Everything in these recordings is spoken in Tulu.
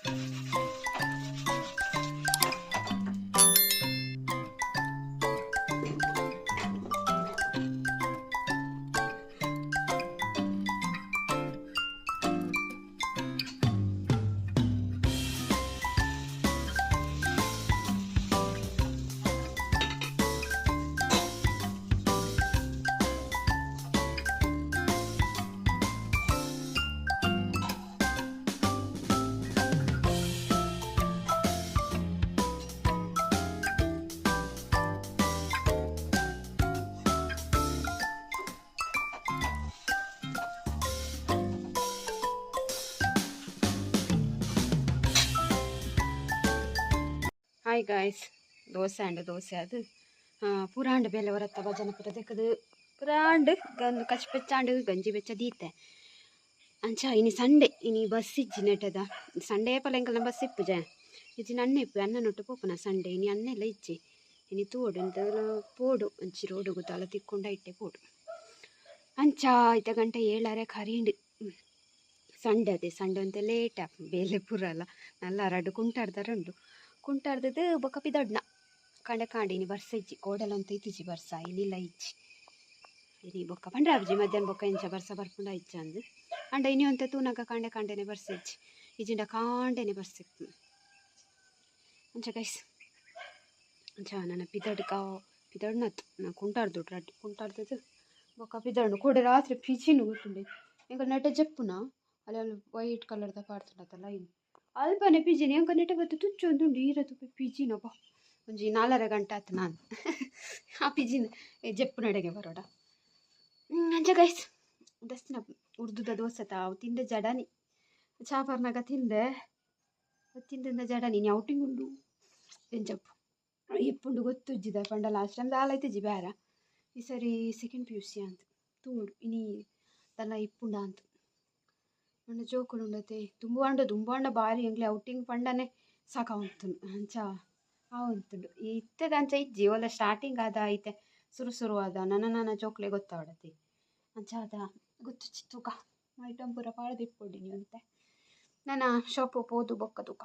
Hi guys, dosa and dosa ಅದು ಪುರಾಂಡ್ ಬೇಲೆ ಹೊರತ್ತ ಭಜನ ಪುರ ದೆಕ್ಕದು ಪುರಾಂಡ್ ಗನ್ ಕಚ್ ಪೆಚ್ಚಾಂಡ್ ಗಂಜಿ ಬೆಚ್ಚ ದೀತೆ. ಅಂಚ ಇನಿ ಸಂಡೆ, ಇನಿ ಬಸ್ ಇಜ್ಜಿ ನೆಟದ. ಸಂಡೇ ಪಲ ಎಂಕಲ್ನ ಬಸ್ ಇಪ್ಪುಜ ಇಜ್ಜಿ, ಅಣ್ಣ ಇಪ್ಪು ಅಣ್ಣನೊಟ್ಟು ಪೋಪುನ ಸಂಡೆ. ಇನಿ ಅಣ್ಣೆಲ್ಲ ಇಜ್ಜಿ, ಇನಿ ತೋಡು ಎಂತಲ ಪೋಡು ಅಂಚಿ ರೋಡುಗು ತಲ ತಿಕ್ಕೊಂಡ ಇಟ್ಟೆ ಪೋಡು. ಅಂಚ ಇತ್ತ ಗಂಟೆ ಏಳಾರೆ ಖರೀಂಡು. ಸಂಡೆ ಅದೇ, ಸಂಡೆ ಅಂತ ಲೇಟ್ ಆಪ್ ಬೇಲೆ ಪೂರಲ್ಲ ನಲ್ಲ ರಡ್ಡು ಕುಂಟಾಡ್ದಾರುಂಡು. ಕುಂಟಾಡ್ದದ್ದು ಬೊಕ್ಕ ಪಿದಡ್ನ ಕಾಂಡೆ ಕಾಂಡೆ. ಇನಿ ಬರ್ಸ ಇಜ್ಜಿ, ಕೋಡಲ ಅಂತ ಇತ್ತಿಜಿ ಬರ್ಸ, ಇನಿಲ್ಲ ಇಜ್ಜಿ. ಇನಿ ಬೊಕ್ಕ ಪಂಡ್ರೆ ಮಧ್ಯಾಹ್ನ ಬೊಕ್ಕ ಇಂಚ ಬರ್ಸ ಬರ್ಪುಂಡ ಇಜ್ಜ ಅಂದು. ಅಂಡ ಇನಿ ಒಂತೆ ತೂನಗ ಕಾಂಡೆ ಕಾಂಡೆನೆ ಬರ್ಸ ಇಜ್ಜಿ, ಇಜ್ಜಿಂಡ ಕಾಂಡೆನೆ ಬರ್ಸ ಇತ್ತು. ಅಂಚ ಗೈಸ್, ಅಂಚ ನನ್ನ ಪಿದಡ್ಕ ಪಿದಡ್ನತ್ತು ನಾ ಕುಂಟಾಡ್ದು ರಡ್ಡು ಕುಂಟಾಡ್ದದ್ದು ಬೊಕ್ಕ ಪಿದಡ್ನು. ಕೋಡೆ ರಾತ್ರಿ ಪಿಜಿನು ಗೊತ್ತುಂಡೆ ಎಂಕಲ್ ನೆಟೆ ಜಪ್ಪುನ ಅಲ್ಲಿ ಅಲ್ಲಿ ವೈಟ್ ಕಲರ್ದ ಪಾಡ್ತುಂಡತ್ತಲ್ಲ ಇನ್ನು ಅಲ್ಪನೆ ಪಿಜಿನ ಎಂಕ ನೆಟೆ ಬತ್ತು ತುಚ್ಚು ಒಂದುಂಡು ಈರ ತುಪ್ಪೆ ಪಿಜಿನಪ್ಪ. ಒಂಜಿ ನಾಲ್ಕರ ಗಂಟೆ ಆತು ನಾನು ಆ ಪಿಜಿನ ಜಪ್ಪುನಡೆಗೆ ಬರೋಡ. ಅಂಚ ಗೈಸ್, ದಸ್ತಿನ ಉರ್ದುದ ದೋಸೆ ತಾವು ತಿಂದೆ ಜಡನಿ ಚಾಪರ್ನಾಗ ತಿಂದೆ ತಿಂದ ಜಡನಿ. ಇನಿ ಔಟಿಂಗ್ ಉಂಡು ಎಂಚಪ್ಪು ಇಪ್ಪುಂಡು ಗೊತ್ತುಜ್ಜಿದ ಪಂಡ ಲಾಸ್ಟ್ ಟೈಮ್ ದಾಲ ಐತಿಜಿ ಬೇರ. ಈ ಸರಿ ಸೆಕೆಂಡ್ ಪಿ ಯು ಸಿ ಅಂತ ತೂಡು ಇನಿ ತಲ ಇಪ್ಪುಂಡ ಅಂತ. ಪಂಡ ಜೋಕುಲು ಉಂಡತೆ ದುಂಬು ಅಂಡ ದುಂಬು ಅಂಡ ಬಾರಿ ಎಂಕ್ಲೆ ಔಟಿಂಗ್ ಪಂಡನೆ ಸಾಕಾವಂತುಂಡು. ಅಂಚ ಆವಂತುಂಡು ಇತ್ತೆದ ಅಂಚ ಇಜ್ಜಿ. ಓಲ ಸ್ಟಾರ್ಟಿಂಗ್ ಆದ ಐತೆ ಸುರು ಸುರು ಆದ ನನ ನನ ಜೋಕ್ಲೆ ಗೊತ್ತಾವಡತಿ ಅಂಚ ಆದ ಗೊತ್ತುಜ್ಜಿ. ತೂಕ ಐಟಮ್ ಪೂರ ಪಾಡ್ದಿಪ್ಪೊಡಿನಿ ಅಂತೆ ನನ್ನ ಶಾಪ್ ಪೋದು ಬೊಕ್ಕ ತೂಕ.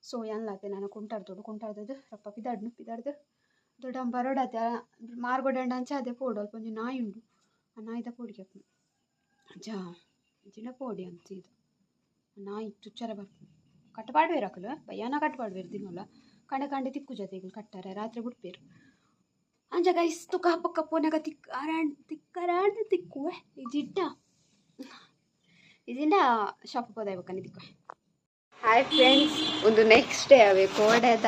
ಸೊ ಏನ್ಲಾತೆ ನಾನು ಕುಂಟಾಡ್ದೋಡು ಕುಂಟಾಡ್ದದ್ದು ರಪ್ಪ ಪಿದಾಡ್ನು ಪಿದಾಡ್ದು ದೊಡ್ಡ ಬರೋಡಾತೆ ಮಾರ್ಗೋಡಂಡ ಅಂಚ ಅದೇ ಪೋಡು. ಅಲ್ಪ ಒಂಜಿ ನಾಯಿ ಉಂಡು, ಆ ನಾಯಿದ ಪೋಡಿಗೆ ಅಂಚ ಇಜ್ಜಿಂಡ ಪೋಡಿ ಅಂತ. ಇದು ನಾಯಿ ತುಚ್ಚರ ಬರ್ಪುಂಡು. ಕಟ್ಟಪಾಡ್ವೇರು ಅಕುಲು ಬಯ್ಯಾನ ಕಟ್ಟಪಾಡ್ವೇರು ದಿನೋಲ ಕಂಡೆ ಕಂಡೆ ತಿಕ್ಕು ಜೊತೆಗೆ ಕಟ್ಟಾರೆ ರಾತ್ರಿ ಬಿಡ್ಪೇರು. ಅಂಚ ಗೈಸ್, ತುಕ ಪಕ್ಕ ಪೋನಾಗ ತಿಕ್ ಅರಾಂಡ್ ತಿಕ್ಕರಾಂಡ್ ತಿಕ್ಕುವೆ ಇಜಿಡ್ಡ ಇಜಿಂಡ ಶಾಪ್ ಪೋದಾಯ್ ಬೊಕ್ಕನೆ ತಿಕ್ಕುವೆ. ಹಾಯ್ ಫ್ರೆಂಡ್ಸ್, ಒಂದು ನೆಕ್ಸ್ಟ್ ಡೇ ಅವೆ. ಕೋಡೆದ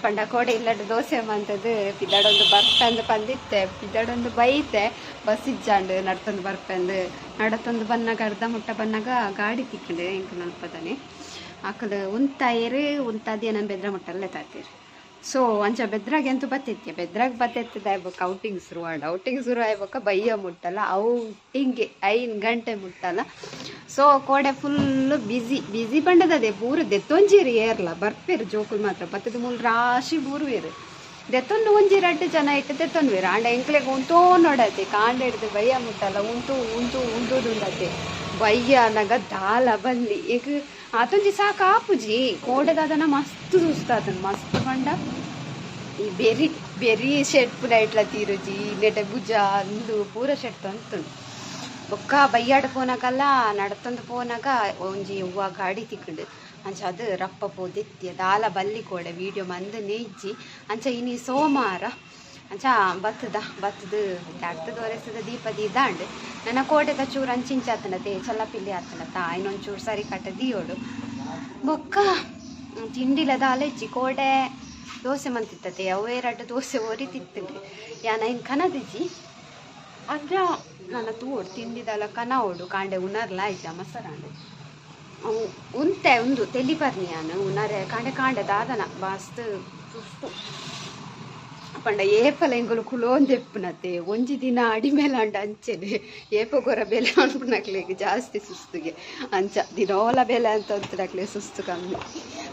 ಪಂಡ ಕೋಡೆ ಇಲ್ಲಡ್ ದೋಸೆ ಮಂತದ್ದು ಪಿದಾಡೊಂದು ಬರ್ಪಂದು ಪಂದಿತ್ತೆ, ಪಿದಾಡೊಂದು ಬೈತೆ ಬಸ್ ಇಜ್ಜಾಂಡು ನಡ್ತೊಂದು ಬರ್ಪಂದು. ನಡತೊಂದು ಬನ್ನಾಗ ಅರ್ಧ ಮುಟ್ಟ ಬನ್ನಾಗ ಗಾಡಿ ತಿಕ್ಕಂಡು ಎಂಕ್ ನಲ್ಪದಾನೆ ಅಕಲು ಉಂತಾಯರು ಉಂತಾದಿ ನನ್ನ ಬೆದ್ರ ಮುಟ್ಟಲ್ಲೇ ತಾತೀರು. ಸೊ ಅಂಚ ಬೆದ್ರಾಗ ಎಂತೂ ಬತ್ತಿತ್ಯ ಬೆದ್ರಾಗ ಬತ್ತೆತ್ತದ ಬೊಕ್ಕ ಔಟಿಂಗ್ ಶುರು ಆಂಡ್. ಔಟಿಂಗ್ ಶುರು ಆಯ್ಬೊಕ್ಕ ಬಯ್ಯ ಮುಟ್ಟಲ್ಲ ಔಟಿಂಗ್ಗೆ 5 ಗಂಟೆ ಮುಟ್ಟಲ್ಲ. ಸೊ ಕೋಡೆ ಫುಲ್ಲು ಬಿಸಿ ಬಿಸಿ ಪಂಡದದೆ ಪೂರ ದೆತ್ತೊಂಜಿರು ಏರ್ಲ ಬರ್ಪೇರು ಜೋಕುಲು ಮಾತ್ರ ಬತ್ತದ ಮೂಲು ರಾಶಿ ಬೂರುವೇರು ದೆತ್ತೊಂದು ಒಂಜಿ ರಡ್ಡು ಜನ ಇಟ್ಟು ದೆತ್ತೊಂದುವೇರು. ಆಂಡ ಎಂಕ್ಲೆಗ್ ಉಂತೋ ನೋಡತ್ತೆ ಕಾಂಡೆ ಹಿಡ್ದು ಬಯ್ಯ ಮುಟ್ಟಲ್ಲ ಉಂತು ಉಂತು ಉಂತುದುಂಡತ್ತೆ ಬಯ್ಯ ಅನ್ನಗ ದಾಲ ಬಲ್ಲಿ ಈಗ ಆತೊಂಜಿ ಸಾಕು ಆಪುಜಿ. ಕೋಡೆದಾದನ ಮಸ್ತ್ ಸುಸ್ತಾತನ ಮಸ್ತ್ ಪಂಡ ಈ ಬೆರಿ ಬೆರಿ ಶೆಟ್ ನೈಟ್ಲ ತೀರುಜಿ ನೆಟೆ ಭುಜ ಅಂದು ಪೂರ ಶೆಟ್ ಅಂತುಂಡು. ಬೊಕ್ಕ ಬಯ್ಯಾಡ ಪೋನಾಗಲ್ಲ ನಡತೊಂದು ಪೋನಾಗ ಒಂಜಿ ಹೂವ ಗಾಡಿ ತಿಕ್ಕಂಡು ಅಂಚ ಅದು ರಪ್ಪ ಪೋದೆತ್ತಿ ದಾಲ ಬಲ್ಲಿ ಕೋಡೆ ವೀಡಿಯೋ ಮಂದು ಇಜ್ಜಿ. ಅಂಚ ಇನಿ ಸೋಮವಾರ ಅಂಚ ಬತ್ತದ ಬತ್ತದು ಅರ್ಥದ ಒರೆಸದ ದೀಪ ದೀದಾಂಡ್ ನನ್ನ ಕೋಟೆದ ಚೂರು ಅಂಚಿಂಚ ಆತನತೆ ಚಲ್ಲಪಿಲ್ಲಿ ಆತನತ ಇನ್ನೊಂಚೂರು ಸರಿ ಕಟ್ಟ ದಿಯೋಡು. ಬೊಕ್ಕ ತಿಂಡಿಲ ದಾಲ ಇಜ್ಜಿ. ಕೋಡೆ ದೋಸೆ ಮಂತಿತ್ತತೆ ಅವೇ ರಡ್ಡು ದೋಸೆ ಒರಿ ತಿತ್ತುಂಡು ಯಾನ ಇನ್ ಕನದಿಜ್ಜಿ. ಅಂಚ ನನ್ನ ತೂಡು ತಿಂಡಿದಲ್ಲ ಕನ ಓಡು ಕಾಂಡೆ ಉನರ್ಲ ಇಜ್ಜ ಮಸರಾಂಡು ಅವು ಉಂತೆ ಉಂದು ತೆಲಿ ಪರ್ನಿ ಯಾನು ಉನರೆ ಕಾಂಡೆ ಕಾಂಡೆ ದಾದನ ಬಾಸ್ತ್ ಸುಸ್ತು ಪಂಡ ಏಪಲ ಎಂಕುಲು ಕುಲೋಂದೆಪ್ಪುನತೆ ಒಂಜಿ ದಿನ ಅಡಿಮೇಲಾಂಡ ಅಂಚೆನೆ ಏಪ ಗೊರ ಬೆಲೆ ಅನ್ಪುನಕ್ಲೆಗ್ ಜಾಸ್ತಿ ಸುಸ್ತುಗೆ ಅಂಚ ದಿನೋಲ ಬೆಲೆ ಅಂತ ಅಂತನಕ್ಲೆ ಸುಸ್ತು ಕಮ್ಮಿ.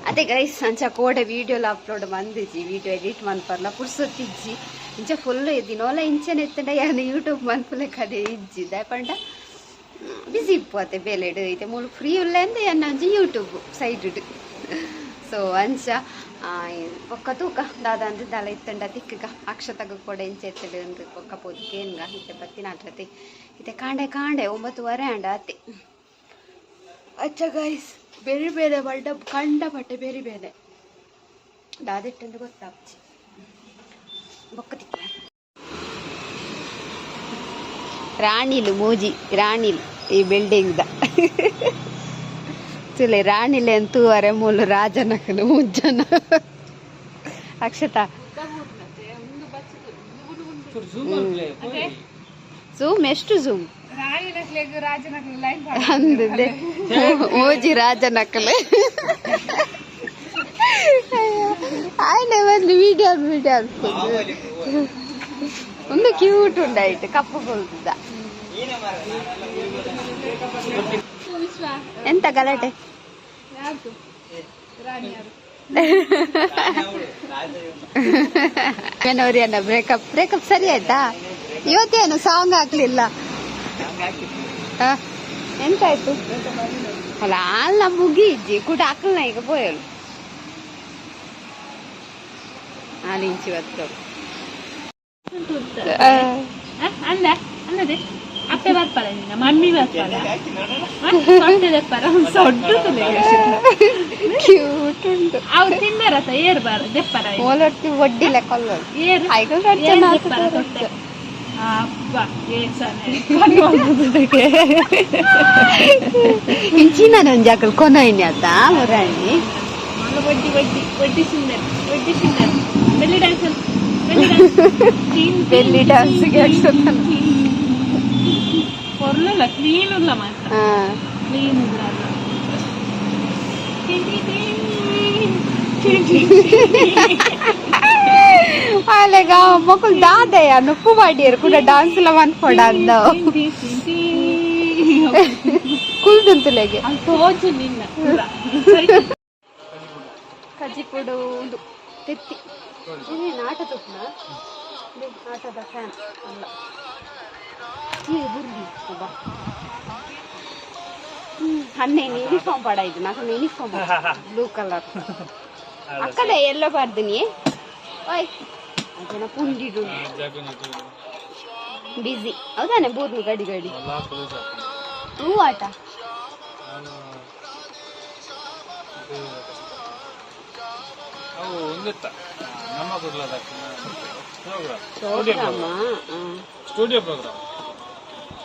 ಅದೇ ಗೈಸ್, ಅಂಚ ಕೋಡೆ ವೀಡಿಯೋಲ ಅಪ್ಲೋಡ್ ಮಂದಿಜಿ ವೀಡಿಯೋ ಎಡಿಟ್ ಮನ್ಪರ್ಲ ಪುರ್ಸೊತ್ತಿಜ್ಜಿ. ಇಂಚ ಫುಲ್ ದಿನೋಲ ಇಂಚೆನೆ ಎತ್ತಂಡ ಯಾನ್ ಯೂಟ್ಯೂಬ್ ಮನ್ಪುಲೆ ಕಡೆ ಇಜ್ಜಿ ದಾಯೆ ಪಂಡ ಬಿಸಿ ಇಪ್ಪು ಬೇಲೆಡ್ ಇತ್ತೆ ಮೂಲು ಫ್ರೀ ಉಲ್ಲ ಎಂದ ಎನ್ನ ಒಂಜಿ ಯೂಟ್ಯೂಬ್ ಸೈಡ್ ಸೊ ಅಂಚ ಬೊಕ್ಕ ತೂಕ ದಾದ ಅಂದ್ ದಾಲ ಇತ್ತಂಡ ತಿಕ್ಕಗ ಅಕ್ಷತಗ ಕೊಡೆ ಇಂಚ ಎತ್ತಡು ಅಂದ್ ಬೊಕ್ಕ ಪೋದು ಕೇನ್ಗ ಇತ್ತೆ ಬತ್ತಿನಾಟ್ರತೆ ಇತ್ತೆ ಕಾಂಡೆ ಕಾಂಡೆ 9:30 ಆಂಡ ಅತ್ತೆ. ಅಚ್ಚ ಗೈಸ್ ಬೇರೆ ಬೇರೆ ಬಡ್ಡ ಕಂಡ ಬಟ್ಟೆ ಬೇರೆ ಬೇರೆ ದಾದಿಟ್ಟಂದು ಗೊತ್ತಾಪ್ಚಿ ಬೊಕ್ಕ ತಿಕ್ಕ ರಾಣಿಲು ಮೂಜಿ ರಾಣಿಲು ಈ ಬಿಲ್ಡಿಂಗ್ the ತುಲೆ ರಾಣಿಲೆ ಅಂತೂವರೆ ಮೂಲು ರಾಜನಕಲು ಮುಜ್ಜನ ಅಕ್ಷತಾ ಝೂಮ್ ಎಷ್ಟು ಝೂಮ್ ಅಂದಿದೆ ಓಜಿ ರಾಜನಕಲೆ ಆಯ್ನೆ ಒಂದು ವಿಡಿಯೋ ವಿಡಿಯೋ ಒಂದು ಕ್ಯೂಟ್ ಉಂಡಾಯ್ತು ಕಪ್ಪು ಕೊಲ್ತದ ಎಂತ ಗಲಾಟೆ ಏನವ್ರಿಯನ್ನ ಬ್ರೇಕಪ್ ಬ್ರೇಕಪ್ ಸರಿ ಆಯ್ತಾ? ಇವತ್ತೇನು ಸಾಂಗ್ ಹಾಕ್ಲಿಲ್ಲ? ಎಂತಾಯ್ತು ಅಲ್ಲ ಅಲ್ಲ ಮುಗಿ ಇಜ್ಜಿ ಕೂಡ ಹಾಕಲ್ಲ ಈಗ ಪೋಯಲು ಆಲಿಂಚಿ ಇವತ್ತು ಅಲ್ಲ ಅಲ್ಲದೆ ಅಪ್ಪೆ ಬರ್ಪಾರ ನಿನ್ನ ಮಮ್ಮಿ ಬರ್ಪಾರ ಸೊಡ್ಡು ದೆಪ್ಪಾರ ಸೊಡ್ಡು ಕ್ಯೂಟ್ ಉಂಟು ಅವು ತಿಂದರತ ಏರ್ ಬಾರ ದೆಪ್ಪರ ಓಲೊಟ್ಟಿ ಒಡ್ಡಿಲ್ಲ ಕೊಲ್ಲೋಡು ಏರು ಐಗಲ್ ಏರ್ ದೆಪ್ಪರ ತೊಟ್ಟೆ ಅಬ್ಬ ಏಸನೆ ಇಂಚಿನ ಒಂಜಿ ಅಕಲ್ ಕೊನೊಯಿನಿ ಅತ್ತ ಮುರಾಣಿ ಬಡ್ಡಿ ಬಡ್ಡಿ ಬಡ್ಡಿ ಸಿಂಗರ್ ಬಡ್ಡಿ singer belly dance belly dance belly dance ಗೆ ಅಕ್ಷತನ. ಪೊರ್ಲಲ್ಲ ಕ್ಲೀನ್ ಉಲ್ಲ ಮಾತ್ರ ಹಾ ಕ್ಲೀನ್ ಉಲ್ಲ ಅಲ್ಲ. ಟಿನ್ ಟಿನ್ ಟಿನ್. ಟಿನ್ ಟಿನ್ ಟಿನ್. ಅಲೆಗ ಮೊಕುಲ್ ದಾದಯ್ಯ ನುಪ್ಪು ಮಾಡಿಯರು ಕೂಡ ಡಾನ್ಸ್ ಎಲ್ಲ ಮನ್ಪೊಡ ಅಂದ ಟಿನ್ ಟಿನ್ ಟಿನ್ ಟಿನ್. ಕುಲ್ದುಂತುಲೆಗೆ ಅಲ್ಲಿ ತೋಜು ನಿನ್ನ ಪೂರ. ಸರಿ. ಕಜ್ಜಿಪುಡು ಒಂದು ತೆತ್ತಿ ಇನ್ನೇನು ಆಟ ತುಪ್ಪನ ಆಟದ ಫ್ಯಾನ್ ಅಲ್ಲ ಈ ಬುರ್ಗಿ ಒಬ್ಬ ಹನ್ನೇನು ಯೂನಿಫಾರ್ಮ್ ಪಾಡ ಇದು నాకు ಯೂನಿಫಾರ್ಮ್ ಬ್ಲೂ ಕಲರ್ ಅಕ್ಕಲೆ ಎಲ್ಲೋ ಬಾರ್ದಿನಿ ಓಯ್ ಜನ ಪುಂಡಿಡು ಬಿಸಿ ಹೌದಾನೆ ಬೂರ್ನು ಗಡಿ ಗಡಿ ಹೂ ಆಟ ಅವು ಒಂದಿತ್ತ ನಮ್ಮ ಕುಡ್ಲದ ಪ್ರೋಗ್ರಾಮ್ ಪ್ರೋಗ್ರಾಮ ಸ್ಟುಡಿಯೋ ಪ್ರೋಗ್ರಾಮ್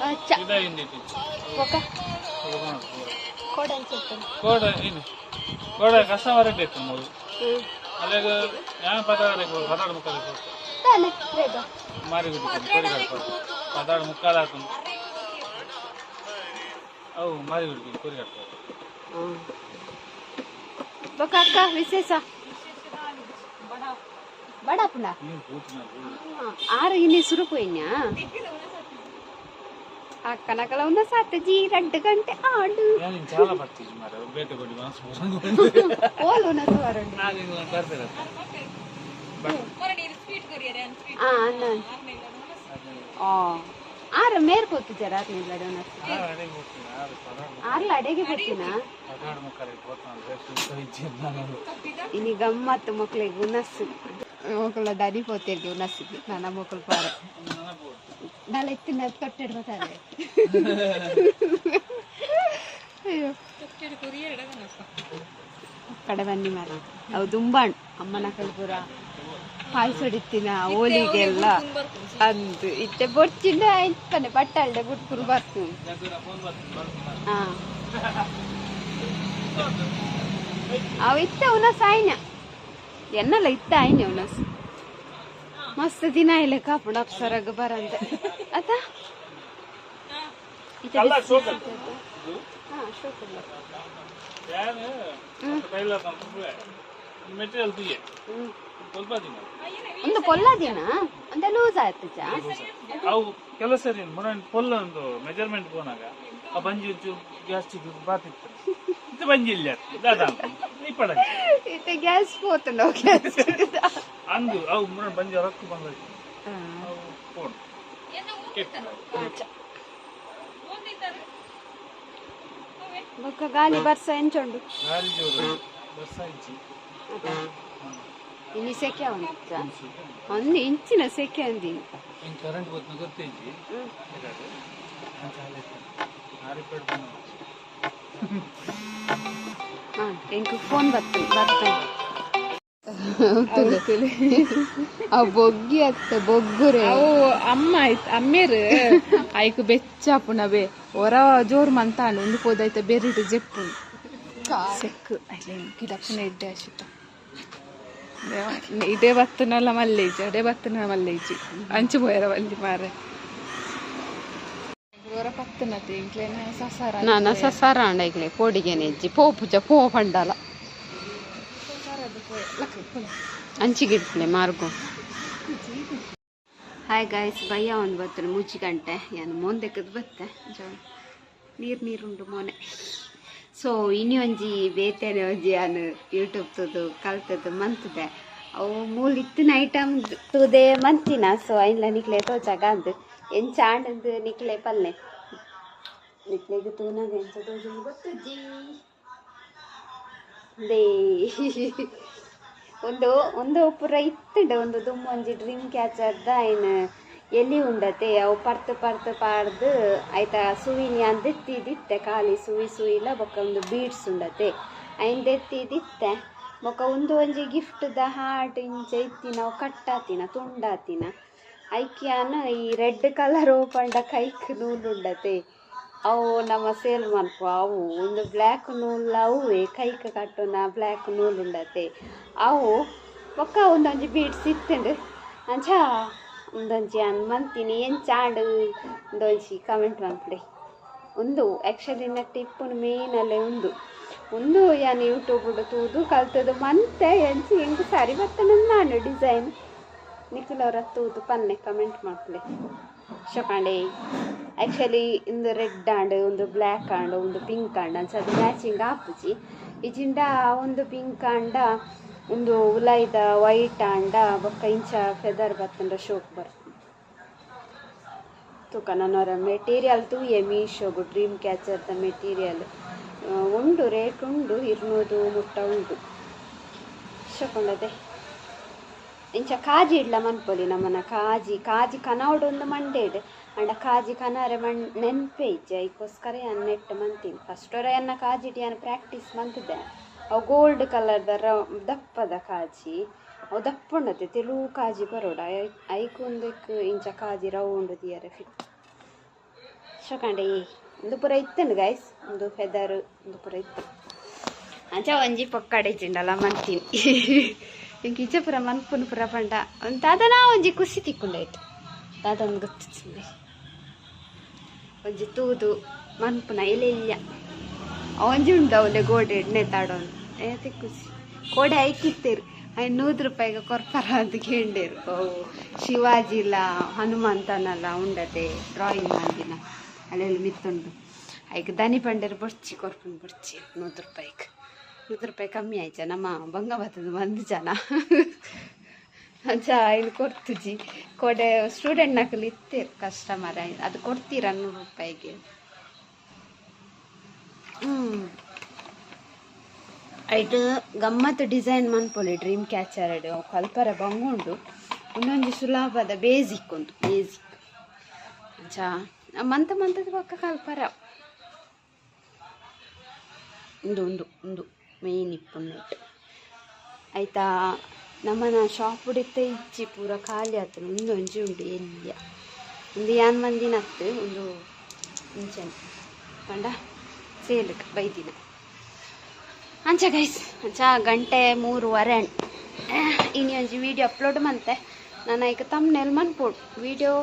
ಅಚ್ಚ ಇದ ಹಿಂದಿತ್ತು ಒಕ್ಕ ಕೊಡ ಅನ್ಸುತ್ತೆ ಕೋಡ ಏನು ಕೋಡ ಕಸ್ಟಮರ್ ಬೇಕು ನಮಗೆ ಅಲ್ಲಾಗ ಯಾನ್ ಪದಾಡ ಪದಾಡ ಮುಕ್ಕಾಲ ತಾನೆ ಬೇಗ ಮಾರಿ ಗುಡ್ಡಿ ಕೋಡಿ ಕಟ್ಪ ಪದಾಡ ಮುಕ್ಕಾಲ ಹಾಕು ಅವು ಮಾರಿ ಗುಡ್ಡಿ ಕೋರಿ ಕಟ್ಪ ಬೊಕ್ಕ ಅಕ್ಕ ವಿಶೇಷ ಬಡಾಪುಣ ನೀರು ಕೂತಿನ ಆರು ಇನ್ನಿ ಸುರುಪೋಯಿನ್ಯಾ ಅಕ್ಕನಕಲ ಒಂದು ಸಾತ ಜಿ 2 ಗಂಟೆ ಆಡು ನಾನು చాలా ಪಡ್ತೀವಿ ಮಾರ ಬೇಟೆ ಕೊಡಿ ಮನಸ್ಸು ಓಲು ನಸುವರಂಡು ನಾನು ಬರ್ತೀರ ಆ ಅನ್ನ ಆ ಆರು ಮೇರ್ ಪೋತು ಜರ ನಿಲ್ಲಡು ನಸು ಆರು ಅಡೆಗೆ ಹೋಗ್ತೀನಿ ಆರು ಪದಾಡ ಆರ್ಲ ಅಡೆಗೆ ಬರ್ತೀನಾ ಪದಾಡ ಮುಕ್ಕಾಲ ಹೋಗ್ತಾನೆ ಇನಿ ಗಮ್ಮತ್ತು ಮಕ್ಳಿಗೆ ಉನಸ್ಸು ಮಕ್ಕಳ ದನಿ ಪೋತಿರ್ಗೆ ಉನಸ್ಸಿಗೆ ನನ್ನ ಮಕ್ಕಳು ಪಾರೆ ನಾಳೆ ಎತ್ತಿನ ತೊಟ್ಟಿಡ್ಬೇಕಾದ್ರೆ ಅಯ್ಯೋ ಕಡೆ ಬನ್ನಿ ಮರ ಅವು ದುಂಬಾಣ್ ಅಮ್ಮನ ಕಲ್ಪುರ ಪಾಯ್ಸೊಡಿತ್ತಿನ ಹೋಳಿಗೆಲ್ಲ ಅಂದು ಇತ್ತೆ ಬೊಚ್ಚಿಂಡ ಇಪ್ಪನೆ ಪಟ್ಟಾಲ್ಡೆ ಬುಟ್ಕುರು ಬರ್ತು ಹಾ ಅವು ಇತ್ತೆ ಉನಸ್ ಆಯ್ನ ಎನ್ನಲ್ಲ ಇತ್ತ ಆಯ್ನೆ ಉನಸ್ ಮಸ್ತ್ ದಿನ ಇಲ್ಲ ಕಾಪುಂಡು ಅಪ್ಸರಗ್ ಬರಂತೆ ಅತ ಇತ್ತೆ ಬಿಸಿ ಬಿಸಿ ಹಾ ಶೋಕಲ್ಲ ಮೆಟೀರಿಯಲ್ ತೀಯೆ ಸ್ವಲ್ಪ ದಿನ ಒಂದು ಪೊಲ್ಲ ದಿನ ಅಂದೆ ಲೂಸ್ ಆಯ್ತು ಚಾ ಅವು ಕೆಲಸ ಸರಿ ಮೊನ್ನೆ ಪೊಲ್ಲ ಒಂದು ಮೆಜರ್ಮೆಂಟ್ ಪೋನಾಗ ಆ ಬಂಜಿ ಒಂಚೂರು ಗ್ಯಾಸ್ಟ್ರಿಕ್ ಬಾತಿತ್ತು ಇದು ಬಂಜಿ ಇಲ್ಲ ದಾದಾ ಇಪ್ಪಡ ಇತ್ತೆ ಗ್ಯಾಸ್ ಪೋತುಂಡು ಗ್ಯಾಸ್ ಅಂದು ಅವು ಮೊನ್ನೆ ಬಂಜಿ ರೊಕ್ಕ ಬಂದ ಅವು ಫೋನ್ ಕೆಟ್ಟ. ಬೊಕ್ಕ ಗಾಲಿ ಬರ್ಸ ಎಂಚುಂಡು? ಗಾಲಿ ಜೋರು, ಬರ್ಸ ಇಜ್ಜಿ. ಇನಿ ಸೆಕೆ ಉಂಟ, ಒಂದು ಇಂಚಿನ ಸೆಕೆ ಅಂದಿನಿ. ಹಿಂಗೆ ಕರೆಂಟ್ ಗೊತ್ತ ಗೊತ್ತಿಜ್ಜಿ. ಆರಿಪೇಡ್. ಹಾ, ಎಂಕ್ ಫೋನ್ ಬರ್ತದೆ ಬರ್ತದೆ. ಆ ಬೊಗ್ಗಿ ಅತ್ತ ಬೊಗ್ಗುರೆ. ಅವು ಅಮ್ಮ ಆಯ್ತು, ಅಮ್ಮೇರು ಐಕ್ ಬೆಚ್ಚಾಪುನವೇ ಹೊರ ಜೋರು ಮಂತಾಂಡು ಒಂದು ಪೋದೈತ ಬೆರಿಟ್ ಜೆಪ್ಪು ಸೆಕ್ ಐಲೆ ಗಿಡಪ್ಪನ ಎಡ್ಡೆ ಅಶಿತ ಇದೇ ಬತ್ತನಲ್ಲ ಮಲ್ಲೇಜಿ, ಅದೇ ಬತ್ತನ ಮಲ್ಲೇಜಿ ಅಂಚು ಪೋಯರ ವಲ್ಲಿ ಮಾರೆ ಹೊರ ಪತ್ತನತೆ ಇಂಕ್ಲೇನ ಸಸಾರ. ನಾನ ಸಸಾರ ಅಂಡ ಐಕ್ಲೆ ಕೋಡಿಗೆನೆ ಇಜ್ಜಿ ಪೋಪುಜ ಪೋ ಪಂಡಲ ಅಂಚಿಗಿಡ್ಪ್ಲೆ ಮಾರ್ಗು. ಹಾಯ್ ಗಾಯ್ಸ್, ಬಯ್ಯ ಒಂದು ಬತ್ತನೆ 3 ಗಂಟೆ ಏನು ಮುಂದೆಕ್ಕದ್ ಬತ್ತೆ. ನೀರು ನೀರುಂಡು ಮೋನೆ. ಸೊ ಇನಿ ಒಂಜಿ ಬೇತೆನೆ ಒಂಜಿ ಯಾನ್ ಯೂಟ್ಯೂಬ್ ತೂದು ಕಲ್ತದ್ದು ಮಂತದೆ. ಅವು ಮೂಲು ಇತ್ತಿನ ಐಟಮ್ ತೂದೆ ಮಂತಿನ. ಸೊ ಐನ್ಲ ನಿಕ್ಲೆ ತೋಜಾಗ ಅಂದು ಎಂಚ ಆಂಡಂದು ನಿಕ್ಲೆ ಪಲ್ಲೆ. ನಿಕ್ಲೆಗ್ ತೂನಾಗ ಎಂಚ ತೋಜುಂಡು ಗೊತ್ತುಜ್ಜಿ. They ಒಂದು ಒಂದು ಪೂರ ಇತ್ತುಂಡು. ಒಂದು ದುಮ್ಮು ಒಂಜಿ ಡ್ರೀಮ್ ಕ್ಯಾಚರ್ದ ಐನ್ ಎಲ್ಲಿ ಉಂಡತೆ, ಅವು ಪರ್ತು ಪರ್ತು ಪಾಡ್ದು ಐತ ಸುವಿನಿ ಅಂದೆತ್ತಿದಿತ್ತೆ. ಖಾಲಿ ಸುವಿ ಸುಯಿಲ ಬೊಕ್ಕ ಒಂದು ಬೀಡ್ಸ್ ಉಂಡತೆ, ಐನ್ ದೆತ್ತಿದಿತ್ತೆ. ಬೊಕ್ಕ ಒಂದು ಒಂಜಿ ಗಿಫ್ಟ್ದ ಹಾರ್ಟ್ ಇಂಚ ಇತ್ತಿನ, ಅವು ಕಟ್ಟಾತಿನ ತುಂಡಾತಿನ. ಐಕ್ಯಾನ ಈ ರೆಡ್ ಕಲರ್ ಪಂಡ ಕೈಕ್ ನೂಲು ಉಂಡತೆ, ಅವು ನಮ್ಮ ಸೇಲ್ ಮನ್ಪು. ಅವು ಒಂದು ಬ್ಲ್ಯಾಕ್ ನೂಲ್, ಅವುವೆ ಕೈಕ್ ಕಟ್ಟುನ ಬ್ಲ್ಯಾಕ್ ನೂಲು ಉಂಡತೆ ಅವು. ಬೊಕ್ಕ ಒಂದೊಂಜಿ ಬೀಡ್ಸ್ ಇತ್ತುಂಡು. ಅಂಚ ಒಂದೊಂಜಿ ಅನ್ ಮಂತಿನಿ, ಎಂಚ ಆಂಡ್ ಒಂದೊಂಜಿ ಕಮೆಂಟ್ ಮನ್ಪುಲೆ. ಉಂದು ಆ್ಯಕ್ಚುಲಿ ನೆಟ್ ಇಪ್ಪುನು ಮೇನ್ ಅಲ್ಲೇ ಉಂದು. ಉಂದು ಯಾನ್ ಯೂಟ್ಯೂಬ್ ತೂದು ಕಲ್ತದ್ದು ಮಂತೆ. ಎಂಚ ಎಂಕ್ ಸರಿ ಬತ್ತನ ನಾನು ಡಿಸೈನ್ ನಿಖಿಲ್ ತೂದು ಪನ್ನೆ, ಕಮೆಂಟ್ ಮನ್ಪುಲೆ. ಶೊಕಂಡೆ ಆ್ಯಕ್ಚುಲಿ ಇಂದು ರೆಡ್ ಆಂಡ್, ಒಂದು ಬ್ಲ್ಯಾಕ್ ಆಂಡ್, ಒಂದು ಪಿಂಕ್ ಆಂಡ್. ಅಂಚ ಅದು ಮ್ಯಾಚಿಂಗ್ ಆಪುಜಿ. ಇಜಿಂಡ ಒಂದು ಪಿಂಕ್ ಆಂಡ, ಒಂದು ಉಲೈದ ವೈಟ್ ಆಂಡ, ಬೊಕ್ಕ ಇಂಚ ಫೆದರ್ ಬತ್ತಂಡ ಶೋಕ್ ಬರ್ತದೆ. ತೂಕ ನನ್ನವರ ಮೆಟೀರಿಯಲ್ ತೂಯೆ, ಮೀಶೋಗು ಡ್ರೀಮ್ ಕ್ಯಾಚರ್ದ ಮೆಟೀರಿಯಲ್ ಉಂಡು, ರೇಟ್ ಉಂಡು, 200 ಮುಟ್ಟ ಉಂಡು. ಶೋಕೊಂಡದೆ ಇಂಚ ಕಾಜಿ ಇಡ್ಲ ಮನ್ಪೊಲಿ ನಮ್ಮನ. ಕಾಜಿ ಕಾಜಿ ಕನವಡು ಒಂದು ಮಂಡೇಡ್ ಅಂಡ ಕಾಜಿ ಕನಾರೆ ಮಣ್ ನೆನ್ಪೆ ಇಜ್ಜಿ. ಐಕೋಸ್ಕರ ಯಾನ್ ನೆಟ್ ಮಂತೀನಿ. ಫಸ್ಟ್ ವರ ಎನ್ನ ಕಾಜಿ ಯಾನ್ ಪ್ರಾಕ್ಟೀಸ್ ಮಂತಿದ್ದೆ. ಅವು ಗೋಲ್ಡ್ ಕಲರ್ದ ದಪ್ಪದ ಕಾಜಿ, ಅವು ದಪ್ಪ ಉಂಡತೆ, ತೆಳು ಕಾಜಿ ಬರೋಡ. ಐಕ್ ಒಂದಕ್ಕೆ ಇಂಚ ಕಾಜಿ ರೌಂಡ್ ದಿಯರೆ ಫಿಟ್. ಶೋಕಂಡೆ ಒಂದು ಪೂರ ಇತ್ತುಂಡು ಗಾಯ್ಸ್, ಒಂದು ಫೆದರ್ ಒಂದು ಪೂರ ಇತ್ತು. ಅಂಚ ಒಂಜಿ ಪೊಕ್ಕಡೆ ಇಜ್ಜಿಂಡಲ ಮಂತೀನಿ. ಇಂಕ್ ಇಜ್ಜ ಪೂರ ಮನ್ಪುನು ಪೂರ ಪಂಡ ಒಂದು ದಾದನ ಒಂಜಿ ಖುಷಿ ತಿಕ್ಕೊಂಡಾಯ್ತು. ದಾದೊಂದು ಗೊತ್ತಿತ್ತು ಒಂಜಿ ತೂದು ಮನ್ಪುನ ಎಲೆ ಒಂಜಿ ಉಂಡು ಅವಲೆ ಗೋಡೆ ಎಣ್ಣೆ ತಾಡೋನು ಏ ತಿಕ್ಕುಸಿ ಕೋಡೆ ಐಕಿತ್ತೇರು. ಐನ್ 100 ರೂಪಾಯಿಗೆ ಕೊರ್ಪರ ಅಂತ ಕೇಂಡೇರು. ಅವು ಶಿವಾಜಿಲ ಹನುಮಂತನಲ್ಲ ಉಂಡತೆ ಡ್ರಾಯಿಂಗ್ ಮಂದಿನ ಅಲ್ಲೆಲ್ಲ ಮಿತ್ತುಂಡು. ಐಕ್ ದನಿ ಪಂಡೇರು ಬೊಡ್ಚಿ ಕೊರ್ಪುಂಡು ಬೊಡ್ಚಿ 100 ರೂಪಾಯಿಗೆ. 100 ರೂಪಾಯಿ ಕಮ್ಮಿ ಆಯ್ತ ನಮ್ಮ ಬಂಗ ಬತ್ತದ ಒಂದು ಜನ. ಅಂಚ ಐನ್ ಕೊರ್ತುಜಿ. ಕೊಡೆ ಸ್ಟೂಡೆಂಟ್ ನಕಲು ಇತ್ತೇರು ಕಸ್ಟಮರ್, ಅದು ಕೊಡ್ತೀರ 100 ರೂಪಾಯಿಗೆ. ಐಟ್ ಗಮ್ಮತ್ತು ಡಿಸೈನ್ ಮನ್ಪೊಲಿ ಡ್ರೀಮ್ ಕ್ಯಾಚರ್ ಕಲ್ಪರ ಬಂಗುಂಡು. ಒಂದೊಂಜಿ ಸುಲಭದ ಬೇಸಿಕ್ ಒಂದು ಬೇಸಿಕ್. ಅಂಚ ಮಂತ ಮಂತದ ಪಕ್ಕ ಕಲ್ಪರ ಒಂದು ಒಂದು ಒಂದು ಮೇನ್ ಇಪ್ಪುನೆಟ್ ಆಯ್ತಾ. ನಮ್ಮನ ಶಾಪ್ ಇತ್ತ ಇಜ್ಜಿ, ಪೂರ ಖಾಲಿ ಆತನ. ಒಂದು ಒಂಜಿ ಉಂಡು ಎಲ್ಲಿಯ ಒಂದು ಯಾನ್ ಮಂದಿನ ಅತ್ತು ಒಂದು ಇಂಚನೆ ಪಂಡ ಸೇಲಕ್ ಬೈದಿನ. ಅಂಚ ಗೈಸ್, ಅಂಚ ಗಂಟೆ 3:30. ಇನಿ ಒಂಜಿ ವೀಡಿಯೋ ಅಪ್ಲೋಡ್ ಮಂತೆ ನಾನು. ಈಗ ತಮ್ನೆಲ್ ಮನ್ಪೊಡು, ವೀಡಿಯೋ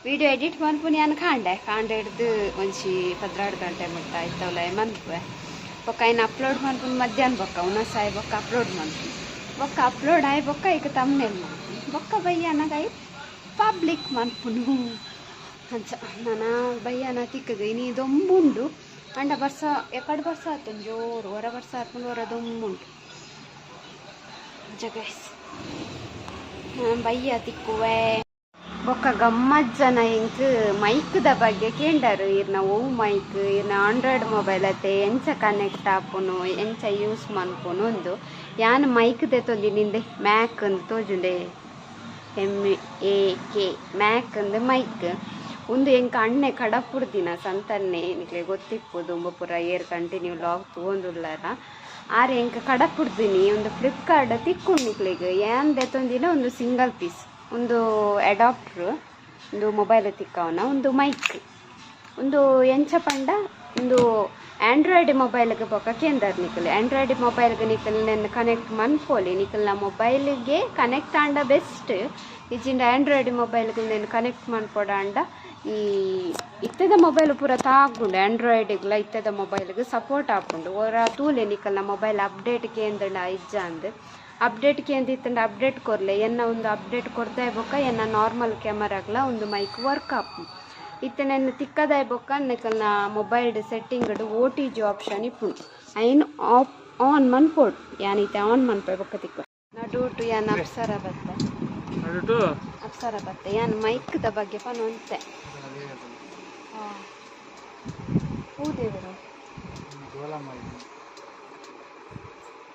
ವೀಡಿಯೋ ಎಡಿಟ್ ಮನ್ಪುನಿ ಯಾನ್ ಕಾಂಡೆ ಕಾಂಡೆ ಹಿಡ್ದು ಒಂಜಿ 12 ಗಂಟೆ ಮುಟ್ಟ ಆಯ್ತವಲ್ಲ ಮನ್ಪುವೆ. ಬೊಕ್ಕ ಐನ್ ಅಪ್ಲೋಡ್ ಮನ್ಪುನಿ ಮಧ್ಯಾಹ್ನ ಬೊಕ್ಕ ಉಣಸಾಯ್ ಬೊಕ್ಕ ಅಪ್ಲೋಡ್ ಮನ್ಪುನಿ. ಬೊಕ್ಕ ಅಪ್ಲೋಡ್ ಆಯ್ ಬೊಕ್ಕ ಈಗ ತಮ್ನೆಲ್ ಮನ್ಪುನಿ. ಬೊಕ್ಕ ಬಯ್ಯನಾಗ I public ಮನ್ಪುನು. ಅಂಚ ನಾನ ಬಯ್ಯನ ತಿಕ್ಕದು. ಇನಿ ದೊಂಬುಂಡು ಅಂಡ ಬರ್ಸ ಎಕಡೆ ಬರ್ಸ ಆತುಂಡು ಜೋರು ಹೊರ ಬರ್ಸ ಆತ್ಮಂಡು ಹೊರ ದೊಂಬುಂಡು. ಅಂಚ ಗೈಸ್, ಬಯ್ಯ ತಿಕ್ಕುವೆ. ಬೊಕ್ಕ ಗಮ್ಮತ್ ಜನ ಎಂಕ್ ಮೈಕ್ದ ಬಗ್ಗೆ ಕೇಂಡರು. ಇರ್ನ ಓ ಮೈಕ್, ಇರ್ನ ಆಂಡ್ರಾಯ್ಡ್ ಮೊಬೈಲ್ ಅತ್ತೆ ಎಂಚ ಕನೆಕ್ಟ್ ಆಪುನು, ಎಂಚ ಯೂಸ್ ಮನ್ಪುನು ಉಂದು. ಯಾನ್ ಮೈಕ್ ದೆತ್ತೊಂದಿ ನಿಂದೆ ಮ್ಯಾಕ್ ಅಂದ್ ತೋಜುಂಡೆ, MAK ಮ್ಯಾಕ್ ಅಂದ್ ಮೈಕ್. ಉಂದು ಎಂಕ್ ಅಣ್ಣೆ ಕಡಪುಡ್ದಿನ ಸಂತನ್ನೆ, ನಿಕ್ಲೆ ಗೊತ್ತಿಪ್ಪು ದುಂಬು ಪೂರ ಏರ್ ಕಂಟಿನ್ಯೂ ಲಾಗ್ ತೂವೊಂದುಲ್ಲಾರ. ಆರ್ ಎಂಕ್ ಕಡಪುಡ್ದಿನಿ ಒಂದು ಫ್ಲಿಪ್ಕಾರ್ಟ್ ತಿಕ್ಕುಂಡು ನಿಕ್ಲೆಗ್. ಯಾನ್ ದೆತ್ತೊಂದಿನ ಒಂದು ಸಿಂಗಲ್ ಪೀಸ್, ಒಂದು ಅಡಾಪ್ಟರ್, ಒಂದು ಮೊಬೈಲ್ ತಿಕ್ಕವನ ಒಂದು ಮೈಕ್. ಒಂದು ಎಂಚ ಪಂಡ ಒಂದು ಆಂಡ್ರಾಯ್ಡ್ ಮೊಬೈಲ್ಗೆ ಬೊಕ್ಕ ಕೇಂದರ್ ನಿಕಲ್. ಆಂಡ್ರಾಯ್ಡ್ ಮೊಬೈಲ್ಗೆ ನಿಕಲ್ ನೆನ್ ಕನೆಕ್ಟ್ ಮನ್ಪೋಲಿ, ನಿಕಲ್ನ ಮೊಬೈಲ್ಗೆ ಕನೆಕ್ಟ್ ಆಂಡ ಬೆಸ್ಟ್. ಇಜ್ಜಿಂಡ ಆಂಡ್ರಾಯ್ಡ್ ಮೊಬೈಲ್ಗೆ ನೆನ್ ಕನೆಕ್ಟ್ ಮನ್ಪೋಡಾಂಡ ಈ ಇತ್ತದ ಮೊಬೈಲ್ ಪೂರ ತಾಗುಂಡು. ಆಂಡ್ರಾಯ್ಡ್ಗ್ಲ ಇತ್ತದ ಮೊಬೈಲ್ಗೆ ಸಪೋರ್ಟ್ ಆಪುಂಡು. ಒರ ತೂಲೆ ನಿಕಲ್ನ ಮೊಬೈಲ್ ಅಪ್ಡೇಟ್ ಕೇಂದ್ರಂಡ ಇಜ್ಜ ಅಂದ್. ಅಪ್ಡೇಟ್ ಕೇಂದ್ ಇತ್ತಂಡ ಅಪ್ಡೇಟ್ ಕೊರ್ಲೆ, ಎನ್ನ ಒಂದು ಅಪ್ಡೇಟ್ ಕೊರ್ದಾಯ್ ಬೊಕ್ಕ ಎನ್ನ ನಾರ್ಮಲ್ ಕ್ಯಾಮರಾಗ್ಲ ಒಂದು ಮೈಕ್ ವರ್ಕ್ ಆಪು. ಇತ್ತೆ ನೆನ್ ತಿಕ್ಕದಾಯ್ ಬೊಕ್ಕ ನಿಕಲ್ನ mobile setting OTG option ಇಪ್ಪುಂಡು, ಐನ್ ಆಫ್ ಆನ್ ಮನ್ಪೋಡು. ಯಾನ್ ಇತ್ತೆ ಆನ್ ಮನ್ಪೆ ಬೊಕ್ಕ ತಿಕ್ಕ ನಡುಟು ಯಾನ್ ಅಪ್ಸರ ಬತ್ತೆ, ನಡುಟು ಅಪ್ಸರ ಬತ್ತೆ. ಯಾನ್ ಮೈಕ್ದ ಬಗ್ಗೆ ಪನೊಂತೆ. ಹೂ ದೇವರು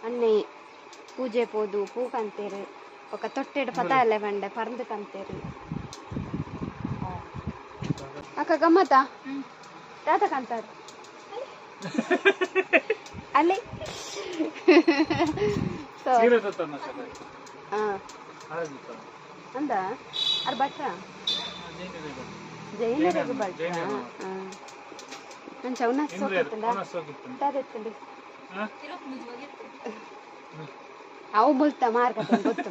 ಅನ್ನೆ ಪೂಜೆ ಪೋದು ಪೂ ಕಂತೇರು, ఒక ತೊಟ್ಟೆಡ್ ಪತ ಅಲ್ಲ ಬಂಡೆ ಪರ್ಂದು ಕಂತೇರು. ಅಕ್ಕ ಗಮ್ಮತ್ತ ತಾತ ಕಂತಾರ ಅಲ್ಲಿ. ಸೊ ಸೀರೆ ತತ್ತನ್ನ ಸರ್. ಹಾ ಅಂದ ಅರ್ ಭಟ್ರ ಜೈನರಿಗೆ ಭಟ್ರ. ನಾನು ಚೌನ ಸೋಕಿತ್ತಂಡ ತಾದೆತ್ತಂಡು ಅವು ಮುಲ್ತ ಮಾರ್ಕತ್ತ ಗೊತ್ತು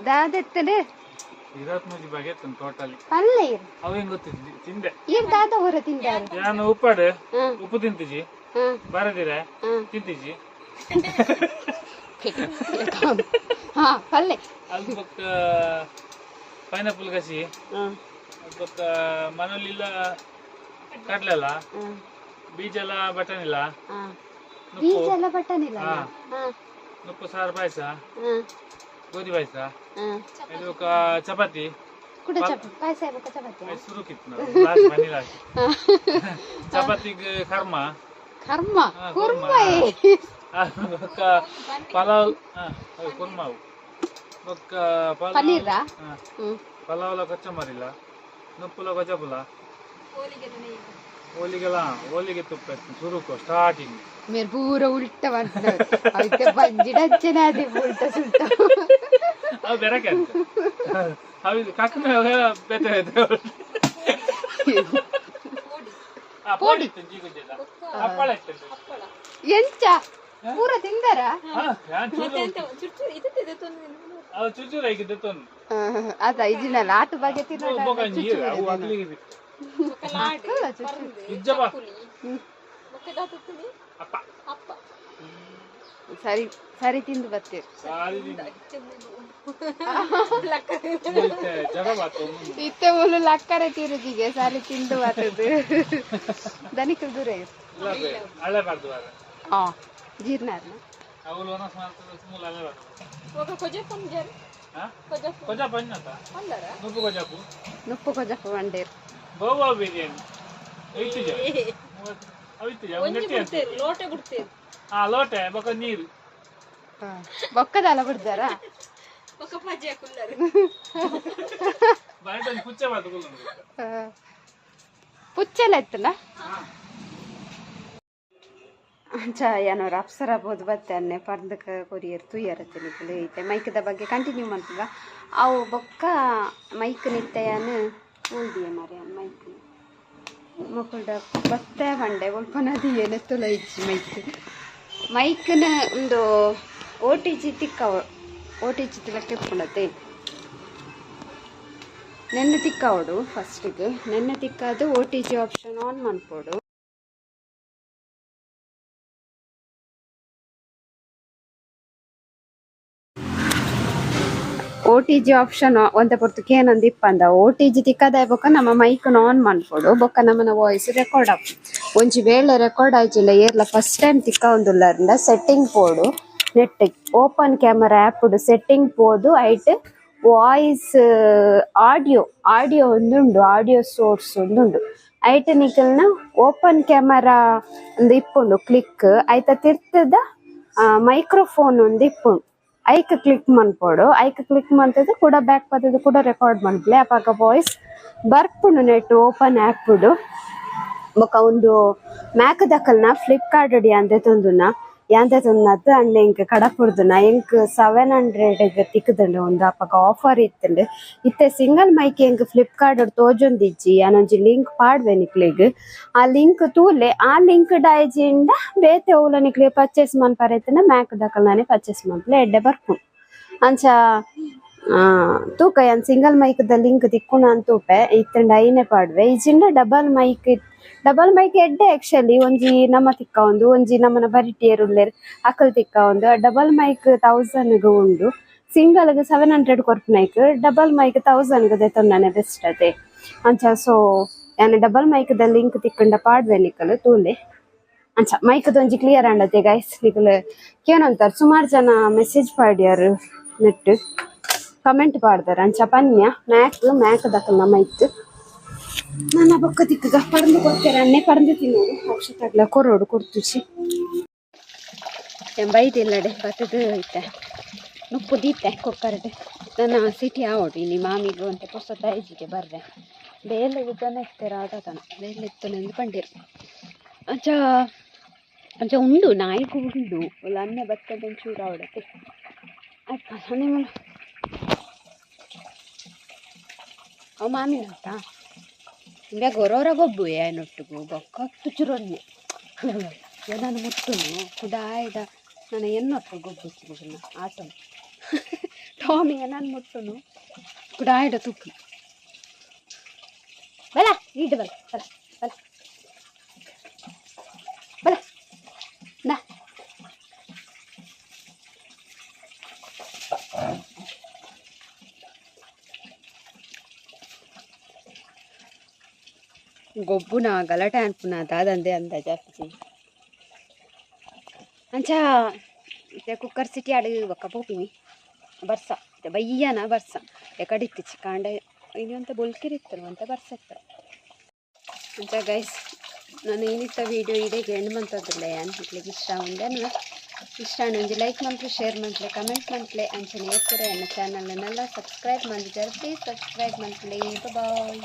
ದಾದೆತ್ತಂಡು. ಇರತ್ಮುಜಿ ಬಗ್ಗೆ ಟೋಟಲಿ ಪಲ್ಲೆ ಇರು. ಅವು ಹೆಂಗ್ ಗೊತ್ತಿದ್ದಿ ತಿಂದೆ. ಏನ್ ದಾದ ಹೊರ ತಿಂದಾರು? ನಾನು ಉಪ್ಪಾಡು ಉಪ್ಪು ತಿಂತಿಜಿ, ಬರದಿರೆ ತಿಂತಿಜಿ. ಹಾ ಪಲ್ಲೆ. ಅದು ಬೊಕ್ಕ ಪೈನಾಪಲ್ ಗಸಿ, ಅದು ಬೊಕ್ಕ ಮನಲಿಲ್ಲ ಕಡ್ಲೆಲ್ಲ ಬೀಜ ಎಲ್ಲ ಬಟನಿಲ್ಲ, ಬೀಜ ಎಲ್ಲ ಬಟನಿಲ್ಲ, ನುಪ್ಪು ಸಾರು ಪಾಯಸ, ಗೋಧಿ ಪಾಯಸ, ಇದು ಬೊಕ್ಕ ಚಪಾತಿ. ಕುಡ ಪಾಯಸ ಬೊಕ್ಕ ಚಪಾತಿ ಸುರುಕಿತ್ತು ಲಾಸ್ಟ್ ಚಪಾತಿಗೆ ಕರ್ಮ ಕರ್ಮ ಕುರ್ಮ ಬೊಕ್ಕ ಪಲಾವ್ ಕುರ್ಮ ಬೊಕ್ಕ ಪನ್ನೀರ ಪಲಾವ್ಲ ಕೊಚ್ಚಂಬರಿಲ್ಲ, ನುಪ್ಪುಲ ಕೊಚ್ಚಪುಲ, ಹೋಲಿಗೆಲ್ಲ ಹೋಲಿಗೆ ತುಪ್ಪ ಸುರುಕು ಸ್ಟಾರ್ಟಿಂಗ್. మీరు ಪೂರ ಉಲ್ಟ ಮಾಡ್ತಾರೆ అయితే ಬಂಜಿಡಚ್ಚನೆ ಅದೇ ಉಲ್ಟ ಸುಲ್ಟ. ಅವು ಬೆರಕೆ ಅಂತ ಅವು ಕಕ್ಕನ ಬೇತೆ ಬೇತೆ. ಪೋಡಿ ಹಪ್ಪಳ ಇತ್ತು. ಎಂಚ ಪೂರ ತಿಂದಾರ? ಅದು ಚುಚ್ಚೂರು ಆಗಿದ್ದೆ ತೊಂದು. ಅದ ಇಜಿನಲ್ಲ ಆತು ಬಗ್ಗೆ ತಿನ್ನೋಣ. ಸರಿ ಸರಿ ತಿಂದು ಬರ್ತೀರಿ. ಇತ್ತೆ ಮುಲು ಲಕ್ಕರೆ ತಿರುಗಿಗೆ ಸರಿ ತಿಂದು ಬರ್ತದೆ. ದನಿಕಲ್ ದೂರ ಹಾ ಜೀರ್ಣ. ನುಪ್ಪು ಕೊಜಪ್ಪು ಬಂಡೇರು. ಗೋವಾ ಬಿರಿಯಾನಿ ಲೋಟೆ ಬೊಕ್ಕ ನೀರು ಬೊಕ್ಕದಲ್ಲ ಬಿಡ್ತಾರ. ಪುಚ್ಚೆಲ್ಲ ಇತ್ತಲ್ಲ ಅಂಚ ಏನೋರು ಅಪ್ಸರ ಬೋದು ಬತ್ತೆ ಅನ್ನೆ ಪರ್ದಕ ಕೊರಿಯರ್ ತುಯ್ಯರ ತಿನಿಕುಲು. ಐತೆ ಮೈಕದ ಬಗ್ಗೆ ಕಂಟಿನ್ಯೂ ಮಾಡ್ತದ ಅವು ಬೊಕ್ಕ ಮೈಕ್ ನಿತ್ತೆಯಾನು ಉಳ್ದಿಯ ಮರೆ ಮೈಕ್ ಮೊಕ್ಕುಲ್ಡ ಬತ್ತೆ ಬಂಡೆ ಒಲ್ಪನದಿ ಏನೆತ್ತುಲ ಇಜ್ಜಿ ಮೈಕ್ ಮೈಕ್ನ ಒಂದು OTG ತಿಕ್ಕವ OTG ತಿಲಕ್ಕೆ ಪುಣತೆ ನೆನ್ನೆ ತಿಕ್ಕಾವಡು ಫಸ್ಟಿಗೆ ನೆನ್ನೆ ತಿಕ್ಕಾದು OTG option on ಮನ್ಪೋಡು. OTG option ಒಂತೆ ಪೊರ್ತು ಕೇನೊಂದು ಇಪ್ಪಂದ OTG ತಿಕ್ಕದಾಯ್ ಬೊಕ್ಕ ನಮ್ಮ ಮೈಕ್ ಆನ್ ಮನ್ಪೊಡು ಬೊಕ್ಕ ನಮ್ಮನ ವಾಯ್ಸ್ ರೆಕಾರ್ಡ್ ಆಪುಂಡು. ಒಂಜಿ ವೇಳೆ ರೆಕಾರ್ಡ್ ಆಯ್ಜಿಲ್ಲ ಏರ್ಲ ಫಸ್ಟ್ ಟೈಮ್ ತಿಕ್ಕ ಒಂದುಲ್ಲರಿಂದ ಸೆಟ್ಟಿಂಗ್ ಪೋಡು net open camera app setting ಪೋದು ಐಟ್ ವಾಯ್ಸ್ ಆಡಿಯೋ ಆಡಿಯೋ ಒಂದುಂಡು, ಆಡಿಯೋ ಸೋರ್ಸ್ ಒಂದುಂಡು. ಐಟ್ ನಿಕಲ್ನ ಓಪನ್ ಕ್ಯಾಮರಾ ಒಂದು ಇಪ್ಪುಂಡು ಕ್ಲಿಕ್. ಐತ ತಿರ್ತದ ಮೈಕ್ರೋಫೋನ್ ಒಂದು ಇಪ್ಪುಂಡು. ಐಕ್ ಕ್ಲಿಕ್ ಮನ್ಪೊಡು. ಐಕ್ ಕ್ಲಿಕ್ ಮಂತುದು ಕೂಡ ಬ್ಯಾಕ್ ಬತ್ತುದು ಕೂಡ ರೆಕಾರ್ಡ್ ಮನ್ಪುಲೆ. ಅಪಗ ವಾಯ್ಸ್ ಬರ್ಪುಂಡು ನೆಟ್ ಓಪನ್ ಆಪುಂಡು. ಬೊಕ ಉಂದು ಮ್ಯಾಕ್ ದಕಲ್ನ ಫ್ಲಿಪ್ಕಾರ್ಟ್ ಡ್ ಯಾನ್ ದೆತೊಂದುನ, ಯಾನ್ ದೆತೊಂದುನತ್ ಅಂಡ ಎಂಕ್ ಕಡಪುಡ್ದುನ. ಎಂಕ್ 700 ಗ್ ತಿಕ್ಕುದುಂಡು ಉಂದು. ಅಪಗ ಆಫರ್ ಇತ್ತುಂಡು. ಇತ್ತೆ ಸಿಂಗಲ್ ಮೈಕ್ ಎಂಕ್ ಫ್ಲಿಪ್ಕಾರ್ಟ್ ಡ್ ತೋಜೊಂದಿಜ್ಜಿ. ಯಾನೊಂಜಿ ಲಿಂಕ್ ಪಾಡ್ವೆ ನಿಕ್ಲೆಗ್. ಆ ಲಿಂಕ್ ತೂಲೆ. ಆ ಲಿಂಕ್ ಡಾಯ್ಜಿಂಡ ಬೇತೆ ಓಲ ನಿಕ್ಲೆ ಪರ್ಚೇಸ್ ಮನ್ಪರೆ ಇತ್ತುಂಡ ಮ್ಯಾಕ್ ದಕಲ್ನನೆ ಪರ್ಚೇಸ್ ಮನ್ಪುಲೆ, ಎಡ್ಡೆ ಬರ್ಪುಂಡು. ಅಂಚ ತೂಕ ಯಾನ್ ಸಿಂಗಲ್ ಮೈಕ್ ದ ಲಿಂಕ್ ತಿಕ್ಕುನ ತೂಪೆ. ಇತ್ತುಂಡ ಐನೆ ಪಾಡ್ವೆ. ಇಜಿಂಡ ಡಬಲ್ ಮೈಕ್. ಡಬಲ್ ಮೈಕ್ ಎಡ್ಡೆ ಆಕ್ಚುಲಿ. ಒಂಜಿ ನಮ ತಿಕ್ಕ ಉಂದು, ಒಂಜಿ ನಮನ ಬರಿಟಿಯರ್ ಉಲ್ಲೆರ್ ಅಕಲ್ ತಿಕ್ಕ ಉಂದು. ಡಬಲ್ ಮೈಕ್ 1000 ಗ್ ಉಂಡು. ಸಿಂಗಲ್ ಗ್ 700 ಕೊರ್ಪುನೈಕ್ ಡಬಲ್ ಮೈಕ್ 1000 ಗ್ ದೆತೊನ್ನನೆ ಬೆಸ್ಟ್ ಅತೆ. ಅಂಚ ಸೊ ಯಾನ್ ಡಬಲ್ ಮೈಕ್ ದ ಲಿಂಕ್ ತಿಕ್ಕಂಡ ಪಾಡ್ವೆ, ನಿಕಲ್ ತೂಲೆ. ಅಂಚ ಮೈಕ್ ಒಂಜಿ ಕ್ಲಿಯರ್ ಆಂಡತೆ ಗೈಸ್. ನಿಕಲ್ ಕೇನೊಂತಾರ, ಸುಮಾರು ಜನ ಮೆಸೇಜ್ ಪಾಡ್ಯಾರ್, ನೆಟ್ ಕಮೆಂಟ್ ಪಾಡ್ದಾರ. ಅಂಚ ಪನ್ಯ ಮ್ಯಾಕ್ ಮ್ಯಾಕ್ ದಕಲ್ನ ಮೈಕ್. ನನ್ನ ಬೊಕ್ಕ ತಿಕ್ಕಗ ಪರಂದು ಕೊರ್ತೆರ್. ಅನ್ನೆ ಪರಂದು ತಿನ್ನೋಡು, ಅಕ್ಷತಾಗ್ಲ ಕೊರೋಡು ಕೊಡ್ತುಚಿ. ಬೈದಿಲ್ಲಡೆ ಬತ್ತದು ಇತ್ತೆ ನುಪ್ಪು ದೀತೆ ಕುಕ್ಕರ್ಡ್. ನನ್ನ ಸಿಟಿ ಆವೊಡು. ಇನಿ ಮಾಮಿಗ್ ಒಂತೆ ಪುರ್ಸೊತ್ತು ಆಯ್ಜಿಗೆ ಬರ್ರೆ. ಬೇಲೆಗ್ ಜನ ಇತ್ತೆರ್ ಆದದನ ಬೇಲೆ ಇತ್ತುಂದು ಪಂಡೆರ್. ಅಂಚ ಅಂಚ ಉಂಡು ನಾಯಿಗೂ ಉಂಡು. ಒಲ್ಲ ಅನ್ನೆ ಬತ್ತದ ಒಂಚೂರು ಆವಡತೆ. ಅಪ್ಪ ನಿಮ್ಮ ಅವು ಮಾಮಿನಂತ ಇಂಬೆ ಗೊರೋರ ಗೊಬ್ಬು ಏನೊಟ್ಟಿಗು ಬೊಕ್ಕ ತುಚುರೊನ್ನೆ ನಾನು ಮುಟ್ಟುನು ಕುಡಾಯ್ದ ನನ್ನ ಎನ್ನೊಟ್ಟು ಗೊಬ್ಬು ಆಟೋ ಟಾಮಿ ನಾನು ಮುಟ್ಟುನು ಕುಡಾಯ್ದ ತುಪ್ಪು ಬಲ ಈಡ್ ಬಲ ಬಲ ಬಲ ಬಲ ನಾ. ಗೊಬ್ಬುನ ಗಲಾಟೆ ಅನ್ಪುನ ದಾದಂದೆ ಅಂದಾಜು. ಅಂಚ ಇತ್ತೆ ಕುಕ್ಕರ್ ಸಿಟಿ ಆಡು ಬೊಕ್ಕ ಪೋಪಿನಿ. ಬರ್ಸ ಇತ್ತೆ ಬಯ್ಯನ ಬರ್ಸ ಎಕಡಿತ್ತಿಚ್ಚಿ ಕಾಂಡ ಇನಿ ಒಂತೆ ಬೊಲ್ಕಿರಿತ್ತನು ಒಂತೆ ಬರ್ಸ ಇತ್ತು. ಅಂಚ ಗೈಸ್, ನಾನು ಏನಿತ್ತ ವೀಡಿಯೋ ಇಡೆಗೆ ಎಂಡ್ ಮಂತೊಂದುಲ್ಲೆ ಯಾನ್. ನಿಕ್ಲೆಗ್ ಇಷ್ಟ ಉಂದೆನ್ ಇಷ್ಟ ಆಂಡ ಒಂಜಿ ಲೈಕ್ ಮನ್ಪುಲೆ, ಶೇರ್ ಮನ್ಪುಲೆ, ಕಮೆಂಟ್ ಮನ್ಪುಲೆ. ಅಂಚನೆ ಏಪುರ ಎನ್ನ ಚಾನಲ್ನೆಲ್ಲ ಸಬ್ಸ್ಕ್ರೈಬ್ ಮಂತಿಜರ್ ಪ್ಲೀಸ್ ಸಬ್ಸ್ಕ್ರೈಬ್ ಮನ್ಪುಲೆ. ಬಾಯ್.